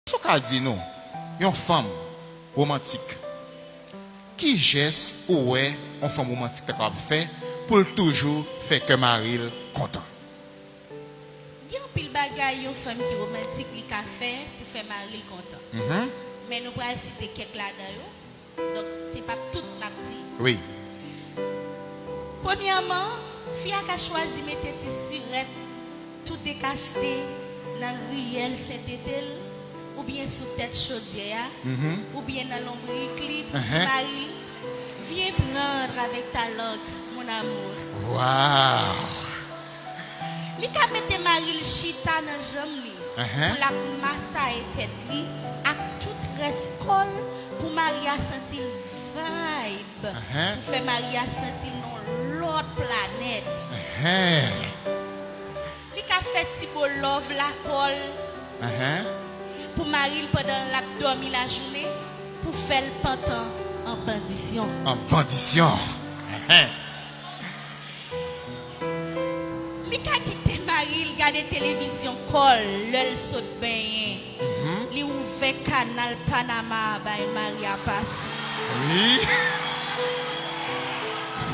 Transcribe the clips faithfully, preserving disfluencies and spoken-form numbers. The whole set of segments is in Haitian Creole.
Èske w ka di nou, yon fanm womantik, ki jès ou wè yon fanm womantik ta kapab fè pou l toujou fè kè mari l kontan? Gen anpil bagay yon fanm ki womantik li ka fè pou fè mari l kontan. Mhm. Men nou pral site kèk ladan yo. Donk, se p ap tout n ap di. Wi. Premyèman, fi a ka chwazi mete ti sirèt tou dekachte nan riyèl Sentetel, oubyen sou tèt chodyè a, mhm, oubyen nan lonbrik li, pou di, mhm, mari l, viens prendre avec ta langue, mon amour. Waw! Li ka mete mari l chita nan janm li, mhm, pou l ap masaye tèt li ak tout rès kò l, pou mari a santi l vibe, mhm, pou fè mari a santi l nan yon lòt planèt. Mhm. Li ka fè ti bo love lakò l, mhm, pou mari l pandan l ap dòmi lajounen, pou fè l pantan an bandisyon. An bandisyon. Mhm. Li ka kite mari l gade televizyon kò l lè l sot benyen. Mhm. Li ouvè kanal Panama a bay mari a pase. Wi.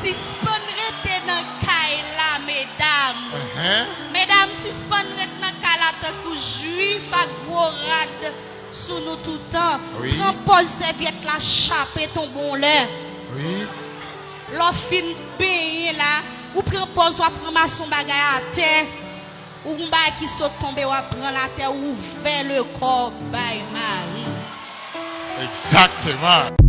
Sispann rete nan kay la, medam. Mhm. Medam, sispann ret nan kay la tankou jwif ak gwo rad sou nou toutan. Wi. Pran pòz sèvyèt la chape tonbe w lè. Wi. Lè w fin benyen la, ou pran pòz w ap ranmase yon bagay atè, ou yon bagay ki sot tonbe, w ap pran l atè, ou ouvè lekò w bay mari. Egzakteman.